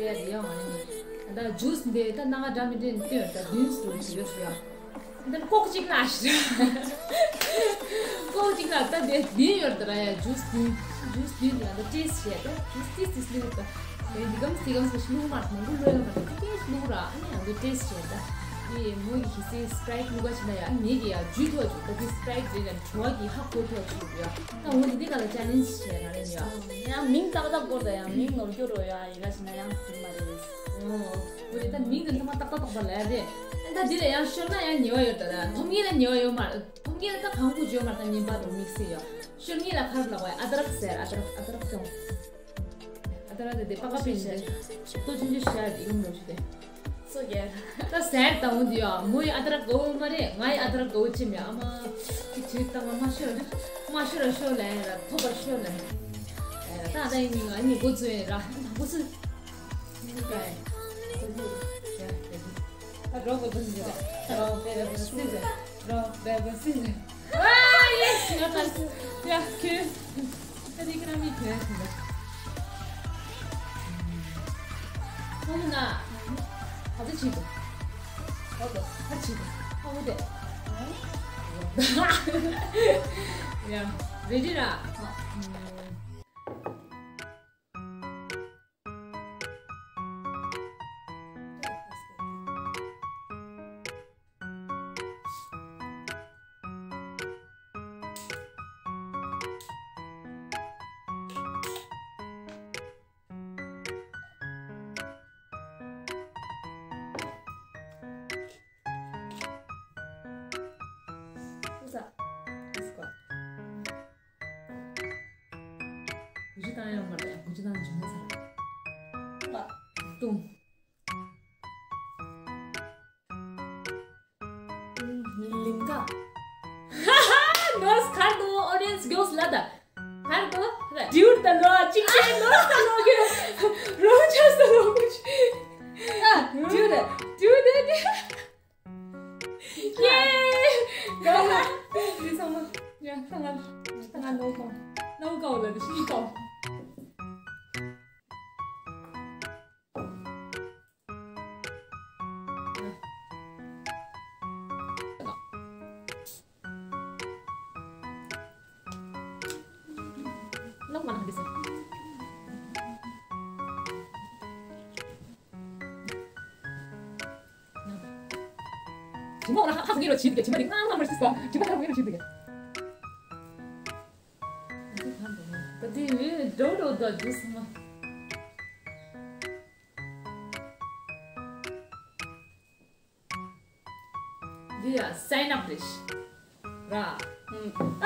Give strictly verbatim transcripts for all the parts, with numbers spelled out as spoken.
ཡ་ཡ་མ་ནི། ད་ཇུས་འདི་ད་ནང་འདྲ་མི་འདྲ་སྟོན་ད་བདུན་ཙམ་ཡོད་ཡ། ད་ལྐོག་གཅིག་ལ་ཞིག་ལྐོག་གཅིག་ལ་ད་འདི་འདི་ཡོད་ད་ར་ཡ། ཇུས་བདུན་ཇུས་བདུན་འདི་ཡང་ད་ཊེསི་བྱས་ད་ཇུས་ཏིས་ཏིས་ལུག་ད། འདི་གམ་སི་གམ་སི་ལུག་མར་མང་པོ་ལོས་ལ་མ་ད་ཏིས་ལུག་ར། ཨ་ནི་ཡང་ད་ཊེསི་བྱས་ད། འདི་མོ་གི་ཁི་སི་སི་པ་རའི་ཊི་ལུག་ག་ཕྱིན་ན་ཡ། ཨ་ངེད་ཀྱི་ཡ་ཇུས་ཐོག་ཇུས་ད་འདི་སི་པ་རའི་ཊི་རེད་ན་བྲོ་བ་གི་ཧ་གོ་ཐོག་ཇུས་ཡ། ད་འོ་འདི་འདི་ག་ལ་ཅ་ལེན་ཇི་བྱས་ན་རེད་ཡ། ཡང་མིང་ཏག་ཏག་སྐོར་ད་ཡང་མིང་ནོར་སྐྱོ་རོ་ཡ། ཡི་ག་ཕྱིན་ན་ཡང་ཐུག་མ་རེད། འོ་འདི་ད་མིང་གི་ཐོག་མ་ཏག་ཏག་ཏག་ཏག་ལ་རེད། ཨ་ད་འདི་ལ་ཡང་ཤོར་ན་ཡང་ཉེས་པ་ཡོད་ད་ར། ཐོབ་ངེས་ལ་ཉེས་པ་ཡོད་མ་རེད། ཐོབ་ངེས་ལ་ད་གང་དགོས་བརྗོད་མ་རེད། ད་ཉན་པ་དང་དམིགས་བསལ་ཡ། ཤོར་ངེས་ལ་ཁར་ལ་བ་ཨ་ད་རག་ཟེར། ཨ་ད་རག་ཨ་ད་རག་ཀྱང་ཨ་ད་རག་དེ་དེ་པ་ཀ་པེ་ནི་དེ་ཏོ་ཆུང་ཆུང་ཤར་དེ་ཡོང་འགྲོ་ཞུ་དེ། སོ་རྒྱལ། ད་ཟེར་ད་འོ་འདི་ཡ་མོ་ཡི་ཨ་ད་རག་གོ་མ་རེད། ང་ཡི་ཨ་ད་རག་གོ་ཅི་མེད། ཨ་མ་ཁྱི་ཁྱི་ད་ང་མ་ཤོར་མ་ཤོར་ཤོར་ལ་ཡ་ར་ཐོབ་པར་ཤོར་ལ་ཡ། ད་ད་ཡིན་ང་ནི་འགོ་ཚུགས་ཡིན་ར། ད་འགོ་ཚུགས། ད་རོ་བེ་བེ་སི་ཛ། རོ་བེ་བེ་སི་ཛ། རོ་བེ་བེ་སི་ཛ། ཨ་ཡེ་སི་ང་ད་སི་ཡ་ཁྱི། ད་དེ་ཁྱི་ར་མི་ཁྱི་ཡ་ཁྱི་ད། ཁོང་ན་ཧ་ཙི་ཆི་དུ། ཧ་ཙི་ཧ་ཆི་དུ། ཧ་འུ་དེ། ཡ་རེ་ཌི་ར། ས། ཨིས་ཀ། གུ་ཅི་བཏང་ཡོད་མ་རེད། གུ་ཅི་བཏང་འཇུ་མེད་ས་རེད། ལ། ཏུང་། ལིང་ག། ནོས་ཁར་དུ་ཨོ་ཌི་ཡེན་སི་གོས་ལ་ད། ཁར་དུ་རེད། ཌིའུ་ད་ལོ་ཅིག་ཅེ་ནོས་ད་ལོ་གི་རོ་ཅ་ས་ལོ་གི། ཨ་ཌིའུ་རེད། ཌིའུ་རེད། ཡེ། ད་ལ། འདི་ཚང་མ། ཡ་ད་ང་ད་ང་ནོ་ཀའོ། ནོ་ཀའོ་ལ་འདི་ཤི་ཀའོ། ལོག་མ་ན་འདི་སོ། ཇི་མ་འོ་ན་ཧ་ཧ་ངེ་རོ་ཆི་འདུག་གི། ཇི་མ་འདི་ང་ང་མར་ཤི་སོ། ཇི་མ་ཧ་ངེ་རོ་ཆི་འདུག་གི། ད་དེ་འདྲ་འདྲ་འདྲ་འདུག་སོང་ང་། འདི་ཡ་སའིན་ཨབ་རེད་ཤག་ར། ཨ་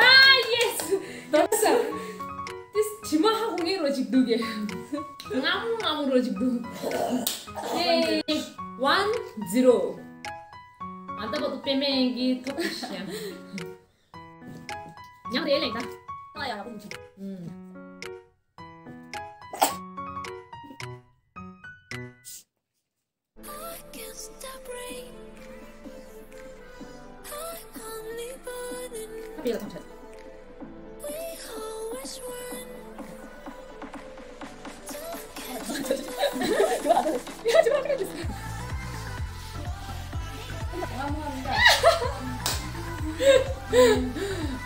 ཡེ་སི། ད་ས། ཏིས་ཇི་མ་ཧ་གོ་ངེ་རོ་ཅིག་འདུག་གི། ང་མོ་ང་མོ་རོ་ཅིག་འདུག་ཨེ། ཝན་ཛི་རོ། ཨ་ད་བ་དུ་པེ་མེན་གི་ཐོབ་ཤག་ཉང་རེ་ལེན་ད། ཨ་ཡ་ཡ་ཀུན་ཆུ། ཨུམ། ཨ་པེ་ལ་ཐམས་ཅད།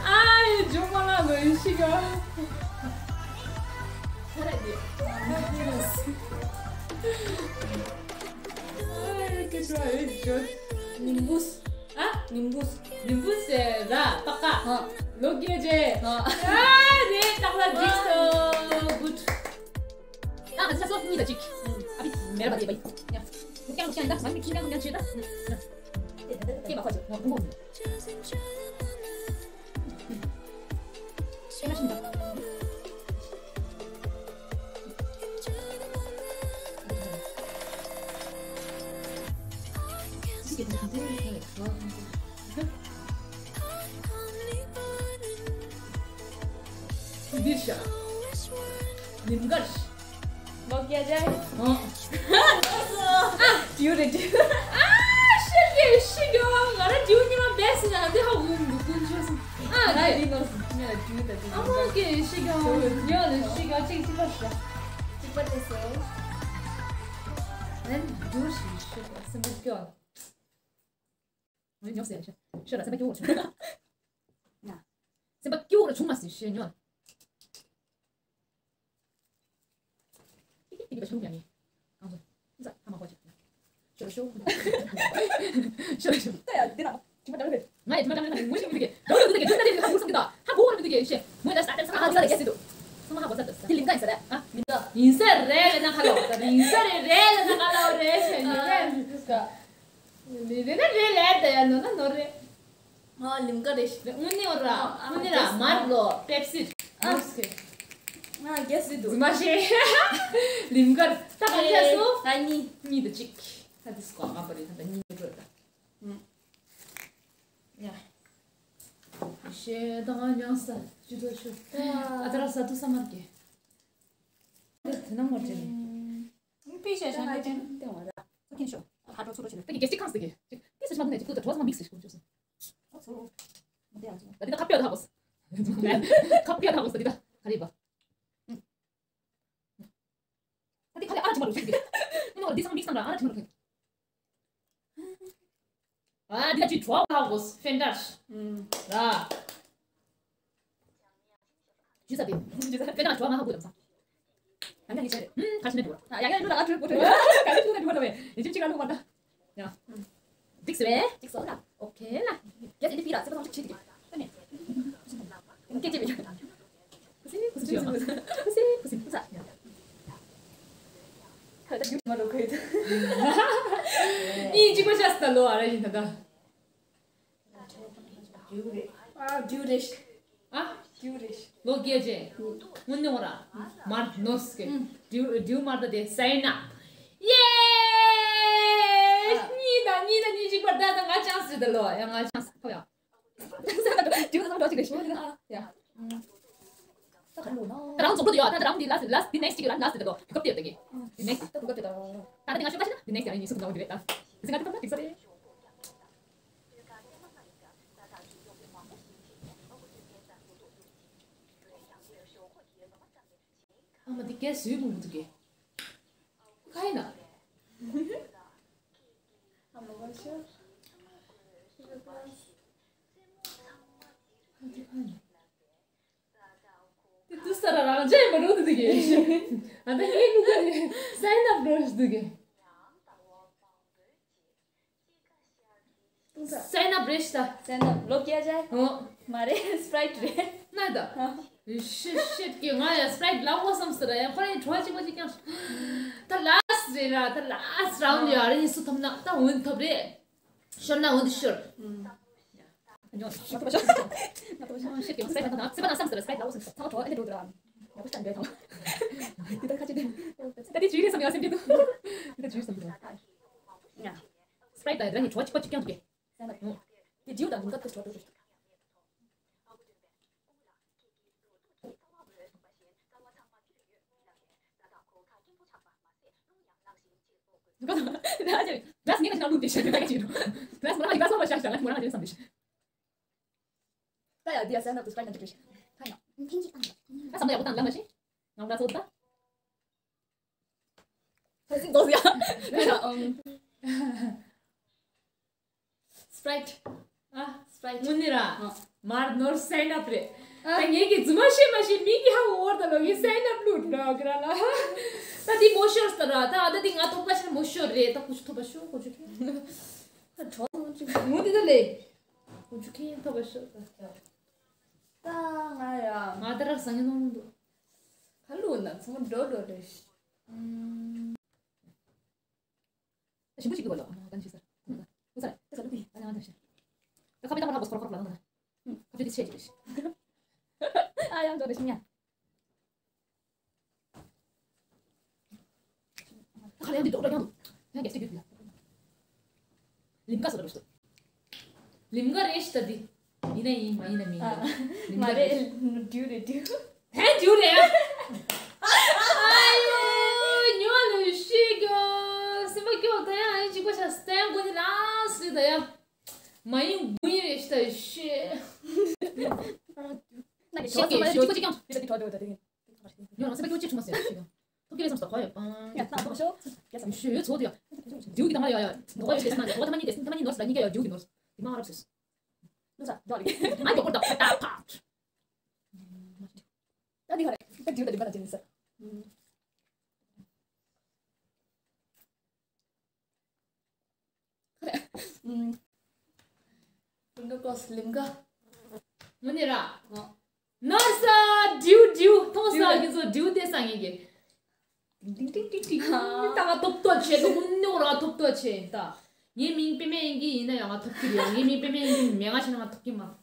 ཨ་ཡེ་ཇོ་མ་ལ་ལོ་ཡི་ཤི་ག་ཁ་ར་དེ། ཉིམ་བུས། ཨ། ཉིམ་བུས། ཉིམ་བུས་ཟེར་ར་པ་ཀ་ཧ། ལོ་རྒྱས་རྗེ། ཧ། ཨ་རེད་ཏག་ལ་འགྲིག་སོ། གུཌ། ཨ་ང་ཚོ་གཉིས་ལ་གཅིག་ཨ་བི་མེར་བ་དེ་བའི། ཡ། ཁྱེད་ཀྱང་ཁྱེད་ད་ང་མི་ཁྱེད་ཀྱང་ཁྱེད་ད། ཁྱེད་མ་ཁོ་ཆེ་ང་ཕུང་པོ། འདིར་ཤ། ཉིན་དཀར། ལོ་བརྒྱད་ཅན། ཨ། ཨ། དེའུ་རེད་དེའུ། ཨ། ཤི་རྒྱུ་ཤི་རྒྱུ་ང་ར་དེའུ་ཉི་མ་བས་ན་འདི་ཧ་གོ་མི་འདུག་ཀུན་སྤྱོད་སོང་། ཨ། ང་རེད། ཡིན་ནོ་སོང་ངས་ལ་དེའུ་ད་དེའུ། ཨ་མ་ཀེ་ཤི་རྒྱུ་ཡོད་ལ་ཤི་རྒྱུ་གཅིག་གཅིག་པ་ཤ། གཅིག་པ་དེ་སོ། ཨན་འགྱུར་ཞིག་ཤོད་སེམས་པ་སྐྱོ། ངས་ཉོབ་ཟེར་ཤོད་ཤོད་ལ་སེམས་པ་སྐྱོ་བོ་བྱུང་། ན། སེམས་པ་སྐྱོ་བོ་ལ་བྱུང་མ་ཟེར་ཤོད་ཉོ། ཏིག་ཏིག་ཏིག་ལ་ཤོད་ཡ་ནི། གང་ཚོ། ས་ཧ་མ་གོ་ཅིག་ཤོད་ཤོད། ཤོད་ཤོད། ད་ཡ་འདི་ན་དྲི་མ་དྲང་རེད། ང་ཡི་དྲི་མ་དྲང་རེད་ངུ་ཞིག་མི་འདུག་གི་རང་ཡོད་འདུག་གི་དྲི་མ་དྲང་རེད་ཧ་གོ་སོང་གི་ད་ཧ་གོ་མི་འདུག་གི་ཤེ། ངོས་ལ་ས་དེ་ས་ཧ་གོ་ས་རེད་ཟེར་འདུག་ས་མ་ཧ་གོ་ས་དེ་ས། དེ་ལིང་ག་ཡིན་ས་རེད་ཨ། མི་འདུག་ཡིན་ས་རེད་ལ་ན་ག་ལ་འོ་ད་ཡིན་ས་རེད་རེད་ལ་ན་ག་ལ་འོ་རེད་ཤེ་ཉོ་རེད་འདུག་ག་རེད་ན་རེད་ལས་ད་ཡ་ནོ་ན་ནོ་རེད། ཨ་ལིམ་ཀ་རེད། དངུལ་ནི་འོ་ར། ཨ་དངུལ་ནི་ར་མར་ལོ་པེབ་སི། ཨ་ཨ་རྒྱལ་སྲིད་དུ་མ་ཤེས། ལིམ་ཀ་ད་ག་རེ་སོ། ད་གཉིས། གཉིས་དང་གཅིག་ད་དི་སྐོ་ང་པ་རེད་ད་གཉིས་འགྲོ་ད། ཡ། ཤེས་ད་ང་ཉང་ས་ཅི་ཐོ་ཤོ། ཨ་ད་ར་ས་དུ་ས་མར་གེ་དེ་ན་མོ་ཅེ་ནི། པི་ཤེ་ཤ་ང་ཅན་ཏེ་ང་ར་ཁ་ཁེན་ཤོ། ཧ་ཏོ་ཚུ་རོ་ཆེ་ནི། ད་གི་གེ་སི་ཁང་སི་གི་ཏི་སི་མ་ནེ་ཅི་ཏུ་ད་ཏོ་མ་མིག་སི་ཤོ་ཅོ་སི། ཨ་ཚོ། མ་ཏེ་ཨ་ཚོ། ད་ཏི་ད་ཁ་པེ་ད་ཧ་གོ་སི། ཁ་པེ་ད་ཧ་གོ་སི་ད་ཏི་ད་ཁ་རི་བ། ད་ཏི་ཁ་ལེ་ཨ་ཅི་མ་རུ་ཤི་གི། ཨ་ནོ་ཏི་སང་མིག་སང་ར་ཨ་ཅི་མ་རུ་ཤི། ཨ་འདི་ལ་ཅི་གྲོགས་ལ་གོ་ཧྥེན་ཏར། ཨུམ། ར། ཇུས་ཨ་དེ། ཇུས་ཨ་ཧྥེན་ཏར་གྲོགས་ང་ཧ་གོ་དམ་ས། ཨ་ནི་ཧི་ཆ་རེ། ཨུམ་ཁ་ཆེ་ནི་འགྲོ། ཨ་ཡ་ཡ་འགྲོ་ད་ཨ་འགྲོ་འགྲོ། ག་རེ་འགྲོ་ད་འགྲོ་བ་ད་བས། ཡིན་ཅིག་ཅིག་ཨ་ལུ་བ་ད། ཡ། འགྲིག་སོང་བས། འགྲིག་སོང་ལ། ཨོ་ཁེ་ལ། རྒྱ་ཟིན་དེ་ཕི་ལ་སེ་པ་ཐང་ཆིག་ཆིག་ཆིག་སྐད་ཆ་མི་ཁུ་སིམ་ཁུ་སིམ་ཁུ་སིམ་ཁུ་སིམ་ཁུ་སིམ། ད་ཡུ་མ་ལོ་ཁོས་ད། ཨིན་ཅི་པ་ཤ་སྟ་ལོ་ཨ་ར་ཡིན་ད་ད། ཨ་ལོ་སྐྱེ་ཅན། དངོས་གནས་འོ་ར། མར་ནོར་སྐད། དྲིའུ་དྲིའུ་མར་ད་དེ་སའི་ན། ཡེ། གཉིས་དང་གཉིས་དང་གཉིས་གཅིག་པར་ད་ད་ང་ཅང་སི་ད་ལོ་ཡ་ང་ཅང་སི་ཁོ་ཡ། དྲིའུ་ད་ད་འགྲོ་གཅིག་རེད་ཤི་ཡ། ད་རང་ཚོགས་འགྲོ་དུ་ཡོད་ད་ད་རང་དེ་last last the next year last the next year དེ་གོ་དེ་ཡོད་ད་གི། the next དེ་གོ་དེ་ད། ད་ད་དེ་ང་ཤོད་ད་ཤི་ན་the next year ཡིན་སུ་ད་འོང་དེ་རེད་ད། ཟི་ང་དེ་ད་ད་དེ་ས་རེད། ཨ་མ་དེ་གས་སུའི་མོ་མི་འདུག་གས། ཁ་ཡིན་ན། ཨ་མ་ག་ཤ། ཁ་དེ་ཁ་ཡིན། དེ་དུས་ས་ར་རང་ཅག་ཡིན་པ་རུང་དུ་འདུག་གས། ཨ་ད་ངའི་ལུག་ག་རེད་སའིན་ཨབ་འགྲོ་ཞིག་འདུག་གས། སའིན་ཨབ་རེད་ཤི་ད། སའིན་ཨབ་ལོ་བརྒྱ་ཆ། ཨོ། མ་རེད་སི་པ་རའིཊ་རེད། ན་ད། ཤི་ཤི་ཀི་ང་ཡ་སི་པ་རའིཊ་ལབ་དགོས་བསམ་སི་ར་ཡ་ཁོ་རང་ཡི་བྲོ་བ་གཅིག་པ་གཅིག་ཀྱང་། ད་ལ་སི་རེད་ར་ད་ལ་སི་རའུན་ཌི་ཡ་རེད་ཡིན་སུ་ཐོབ་ན་ད་འོན་ཐོབ་རེད། ཤོར་ན་འོན་དུ་ཤོར། ང་ཐོབ་ཤོར། ང་ཐོབ་ཤོར། ཤི་ཀི་ང་སི་པ་རའིཊ་ལབ་དགོས་བསམ་སི་ར་སི་པ་རའིཊ་ལབ་དགོས་བསམ་སི་ཚང་མ་བྲོ་བ་ཨེ་འདྲ་འགྲོ་དུ་ར། ཡག་པོ་ཞིག་འདྲ་དང་། འདི་ལྟར་ཁ་ཅིག་འདྲ། ད་འདི་ཇུས་རེད་བསམ་ཡོད་སེམས་ཀྱི་འདུག་འདི་ལྟར་ཇུས་བསམ་གྱི་འདུག་སི་པ་རའིཊ་དང་འདི་ར་ནི་བྲོ་བ་གཅིག་པ་གཅིག་རྐྱང་འདུག་གས། དེ་ཇིའུ་དང་ལིང་ག་དེ་བྲོ་བ་འདུག་ལ་སི་ངས་ཁ་ཅིག་ལ་ལུག་དེ་ཤ་དེ་ལ་ཁ་ཅིག་ལ་སི་མོ་རང་ལ་ཡིག་ཚང་མ་ཤ་ཤ་ལ་སི་མོ་རང་ལ་ཅི་བསམ་དེ་ཤ། ད་ཡ་འདི་ཡ་སེན་ཨབ་ཏུ་སི་པ་རའིཊ་ན་འགྲིག་རེད། ད་ཡ། ད་བསམ་བློ་ཡག་པོ་བཏང་ལབ་མ་ཤེས། ང་ང་ཚོ་ད། ད་སིན་ཏོག་ཡ། ད་ཡ་ཨམ། སི་པ་རའིཊ། ཨ། སི་པ་རའིཊ། དངོས་གནས་ར། ཨ། མར་ནོར་སའིན་ཨབ་རེད། ཨ། ད་ངེད་ཀྱི་རྫུན་མ་བཤད་མ་ཤེས་མིག་གི་ཧ་འོར་ད་ལོ་ངས་སའིན་ཨབ་ལུག་འགྲོ་གི་ར་ལ། ད་འདི་མོ་ཤོར་སྟ་ར་ད་ཨ་ད་འདི་ང་ཐོབ་པ་ཤེས་ན་མོ་ཤོར་རེད་ད་ཁོ་ཆུ་ཐོབ་པ་ཤོར་ཁོ་ཆུ་ཁེ། ད་གྲོགས་མོ་ཆུ་ཁེ། ངོ་འདི་ད་ལེ། ཁོ་ཆུ་ཁེ་ཐོབ་པ་ཤོར་ད། ད་ང་ཡ། ང་ད་ར་སང་ཉིན་ནོར་མི་འདུག་ཁ་ལུག་ན་ཚང་མ་འགྲོ་འགྲོ་རེད། ཞིམ་པོ་ཞིག་འདུག་ག་ལོ། ཨ་ནི་ས་ལུག་པའི་ཨ་ནི་ང་ད་ཤི། ད་ཁ་པེ་ད་མ་ལ་གོ་སྐོར་སྐོར་ལ་ན་ད། ཁ་པེ་དེ་ཆེ་ཅིག་རེད། ཨ་ཡང་འགྲོ་རེད་ཤི་ཉ། ཁ་ལ་ཡང་འདི་འགྲོ་འགྲོ་ཡང་འདུག་ཡང་རྒྱ་སྐྱེ་རྒྱུ་ལ། ལིམ་ཀ་སོ་ར་རུ་སྟོ། ལིམ་ཀ་རེད་ཤི་ད་འདི། ཡིན་ན་ཡིན་མ་ཡིན་ན་མིན་ཡིན། ལིམ་མ་ཀ་རེད་རེད་ཤི། ཌིའུ་རེད་ཌིའུ། ཧན་ཌིའུ་རེད། ཨ་ཡོ་ཉོ་ལུ་ཤི་གྱོ། སེམས་པ་སྐྱོ་ད་ཡང་ཨ་ཡིན་གཅིག་པ་ཤ་སྟན་གོ་ནི་ལ་སི་ད་ཡང་། མ་ཡིན་དགུ་ཡིན་རེད་ཤི་ད་ཤི། ན་གི་ཤི་གི་ཤི་གི་ཤི་གི་ཤི་གི་ཤི་གི་ཤི་གི་ཉོ་རང་སེམས་པ་སྐྱོ་ཅི་བྱུང་མ་ཟེར་ཤི་གི། ཀི་རེད་བསམ་སོང་གོ་ཡ། ཡ་ད་མ་ཤོ། ཡ་ད་ཤོ་ཡོད་ཚོ་དུ་ཡ། ཌིའུ་གི་དང་ལ་ཡ་ཡ། ནོ་ག་ཡོད་ཤེས་ན་ནོ་ག་ཐ་མ་གཉིས་དེ་ཐ་མ་གཉིས་ནོར་སི་ལ་གཉིས་ཀ་ཡ་ཌིའུ་གི་ནོར། དེ་མ་རབ་སོ། ནོ་ས་ཇོ་ལི། ཨ་ཡོ་པོ་ད་ཕ་ད་ཕ། ད་འདི་ག་རེད། ད་ཌིའུ་ད་ལི་བ་ད་ཅི་ནི་ས། ཀུན་ཏུ་ཀོས་ལིམ་ག། ངོ་ནི་ར། ནོར་ས་ཌིའུ་ཌིའུ་མཐོང་ས་ཀྱི་ཚོ་ཌིའུ་དེ་ས་ངེས་ཀྱི། ཏིང་ཏིང་ཏིང་ཏིང་ཏིང་། ད་ང་ཐོབ་ཐོབ་བྱེད་དོ་ཀུན་ནོ་ར་ཐོབ་ཐོབ་བྱེད་ད། ངའི་མིང་པེ་མེ་ཡིན་གྱི་ཡིན་ན་ཡང་ང་ཐོབ་ཀྱི་རེད། ངའི་མིང་པེ་མེ་ཡིན་གྱི་མེད་ང་ཤི་ན་ང་ཐོབ་ཀྱི་མ་རེད་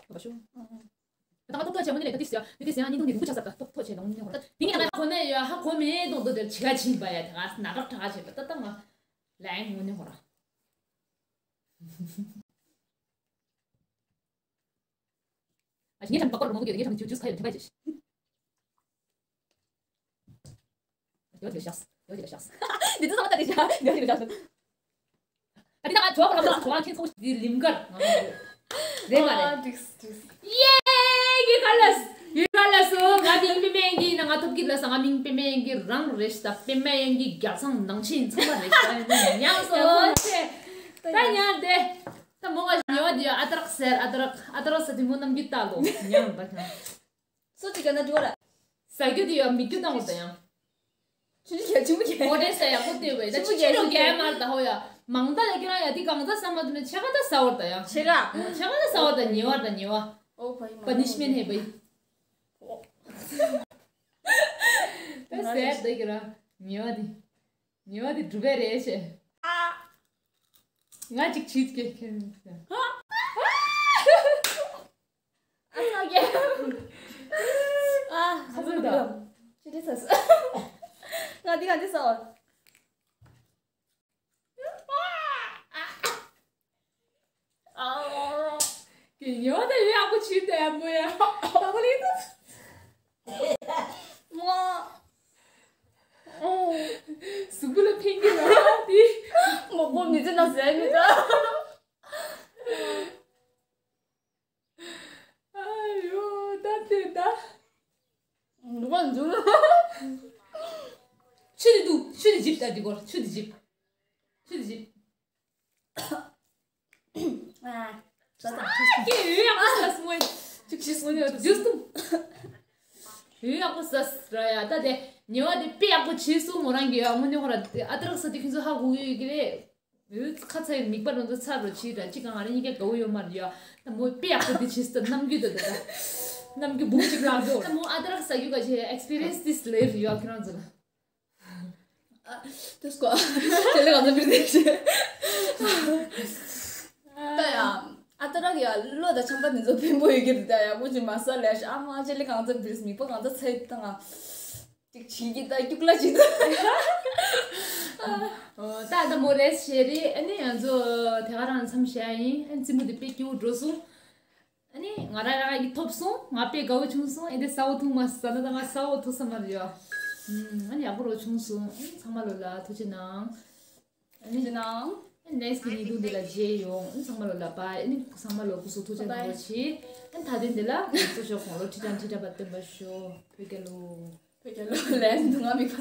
ད། ད་ང་ཐོབ་ཐོབ་བྱེད་མོ་ནི་ལས་ད་ཏིས་ཡ་ནི་ཏིས་ཡ་ཉིན་ཐུང་ནི་ལུག་ཆགས་ས་ད་ཐོབ་ཐོབ་བྱེད་ནང་ནི་ཧོ་ད་དེ་ནི་ང་ཧ་གོ་ནས་ཡ་ཧ་གོ་མེད་དོང་དོ་དེར་ཆི་ག་ཆིན་པ་ཡ་ད་ང་ན་ག་གྲགས་བྱེད་པ་ད་ད་ང་ལན་ངོ་ནི་ཧོ་ར། ཨ་ངས་ཁྲམ་པ་སྐོར་མང་པོ་ཡོད་ངས་ཁྲམ་ཇུ་ཇུས་ཁ་ཡོད་ཐེ་བ་ཅེས། ཡོད་ཅེས་ཤག་ཡོད་ཅེས་ཤག་འདི་ཚོ་ཚང་མ་ལྟ་དེ་ཤག་ཡོད་ཅེས་ཤག་ད་དེ་ད་ང་ཇོ་ཁོ་རང་ཚོ་ཁོ་རང་ཁྱེད་ཚོ་འདི་ལིམ་གར་ང་རེད་མ་རེད། ཡེ་ཡེ་ག་ལ་ཡེ་ག་ལ་སོ་ང་མིང་པེ་མེ་ཡིན་གྱི་ན་ང་ཐོབ་ཀྱི་ལ་ས་ང་མིང་པེ་མེ་ཡིན་གྱི་རང་རེད་ཤ་ད་པེ་མེ་ཡིན་གྱི་རྒྱལ་སང་ནང་ཆེན་ཚང་མ་རེད་ཤ་ད་ཉམས་སོ་ཆེ་ད་ཉམས་དེ། ད་མོ་ག་ཉེ་བ་དེ་ཨ་ཏྲག་ཟེར། ཨ་ཏྲག་ཨ་ཏྲག་ཟེར་དེ་མོ་རྣམས་ཀྱི་ལྟ་ལོ་ཉང་ད་ཁྱང་། སོ་ཅི་ག་ན་འགྲོ་ར། ཟ་རྒྱུ་དེ་ཡ་མི་རྒྱུ་བཏང་བ་ད་ཡང་། ཆུ་ཆུ་ག་ཆུ་མོ་ག་ཨོ་རེད་ཟེར་ཡག་པོ་དེ་བས་ད་ཆུ་ཆུ་རོ་ག་མར་ད་ཧོ་ཡ། མང་ད་ལ་ཁྱེད་རང་ཡ་དེ་གང་ཟ་ཟ་མ་ཐུབ་ན་ཆེ་ག་ད་ཟ་བར་ད་ཡང་། ཆེ་ག་ཆེ་ག་ད་ཟ་བར་ད་ཉེ་བར་ད་ཉེ་བ། ཨོ་ཕ་ཡི་མ་པ་ནི་ཤི་མེན་ཧེ་བ་ཡི། ད་ཟེར་ད་ཁྱེད་རང་ཉེ་བ་དེ། ཉེ་བ་དེ་གྲུབ་པ་རེད་ཤེས། ང་ཅིག་བྱིས་ཀྱི་ཁྱེད་ཨ་ཚ་གེ། ཨ་ཁ་ཚུགས་དང་། ཅི་འདྲ་ཟ་ཟ། ང་འདི་ག་འདི་ཟ་བ། ཨ། ཉོ་ད་ཡོད་ཡག་པོ་བྱིས་ཏེ་ཡག་པོ་ཡ། ད་གོ་ལི་ད། མོ། གཟུགས་པོ་ལ་ཕན་གྱི་རེད་དེ། མོ་གོ་མི་ཚེ་ན་ཟེར་མི་ད། ཨ་ཡོ་ད་དེ་ད། ནུ་བ་འཛུལ། ཆུ་དེ་འདུག་ཆུ་དེ་འཇིབ་ད་དེ་གོ་ཆུ་དེ་འཇིབ། ཆུ་དེ་འཇིབ། ཨ། ཟ་ད། ཀྱེ་ཡོད་ཡག་པོ་ཟ་སོང་ངས། ཅིག་ཤི་སོང་ངས་ཇུས་དུ། ཡོད་ཡག་པོ་ཟ་ར་ཡ་ད་དེ་ཉེ་བ་དེ་དཔེ་ཡག་པོ་བྱས་སོང་མོ་རང་གི་ཡ་དངོས་གནས་ཁོ་ར་ཨ་ཏྲག་ས་དེ་ཁྱོད་ཚོ་ཧ་གོ་གི་ཡོད་ཀྱི་རེད། ཡོད་ཁ་ཚ་ཡོད་མིག་པ་རང་ཚོ་ཚ་རོ་ཆི་ར་ཅི་གང་ང་རེ་གཉིས་ཀ་དགའ་བོ་ཡོད་མ་རེད་ཡ། ད་མོ་དཔེ་ཡག་པོ་དེ་བྱས་སོང་ད་རྣམ་རྒྱུན་དུ་ད་ད། རྣམ་རྒྱུན་འབུམ་གཅིག་ལྷག་འགྲོ། ད་མོ་ཨ་ཏྲག་ས་རྒྱུ་ག་ཆེ་ཨེག་སི་པི་རི་ཡན་སི་དེ་ལེར་ཡོད་ཁྱོད་རང་ཚོ་ལ། དེ་སྐོར་དེ་ལས་གང་ཚ་བིར་དེ་ཤེས། ད་ཡ་ཨ་ཏྲག་ཡ་བློ་དང་ཆམ་པ་དེ་ཚོ་ཕན་པོ་ཡོད་ཀྱི་རེད་ད་ཡ་མོ་ཅི་མ་ས་ལས་ཨ་མ་ཅི་ལས་གང་ཚ་བིར་མིག་པ་གང་ཚ་ཚ་ཡི་ད་ང་ཅིག་བྱིས་ཀྱི་ད་སྐྱུག་ལ་ཅིག་ད། ད་ད་མོ་རེས་བྱེད་རེད། ཨ་ནི་ང་ཚོ་དེ་ག་རང་མཚམས་བཞག་ཡིན། ཨ་ནི་རྩེད་མོ་དེ་དཔེ་སྐྱིད་པོ་འགྲོ་སོང་། ཨ་ནི་ང་རང་རང་གིས་ཐོབ་སོང་། ང་དཔེ་དགའ་བོ་བྱུང་སོང་། ཨེ་འདི་ས་འོ་འཐུང་མ་ཟ་ན་ད་ང་ས་འོ་འཐུང་ས་མ་རེད་ཡ། ཨ་ནི་ཡག་པོ་རོ་བྱུང་སོང་། ཨ་ནི་ཚང་མ་ལོ་ལ་ཐུགས་རྗེ་གནང་། ཨ་ནི་ཐུགས་རྗེ་གནང་། ཨ་ནི་ནེག་སི་ཊི་ཉིན་ཐུང་འདི་ལ་མཇལ་ཡོང་། ཨ་ནི་ཚང་མ་ལོ་ལ་བ། ཨ་ནི་ཚང་མ་ལོ་སྐུ་གཟུགས་ཐུགས་རྗེ་གནང་རོགས་གྱིས། ཨ་ནི་ད་དེ་འདི་ལ་ང་ཚོ་ཞོག་ཁོང་ལོ་ཁྲི་ཕྲག་ཁྲི་ཕྲག་པ་སྟོན་པ་ཤོག་བོད་རྒྱལ་ལོ། བོད་རྒྱལ་ལོ་ལན་དུ་ང་མི་ཕ།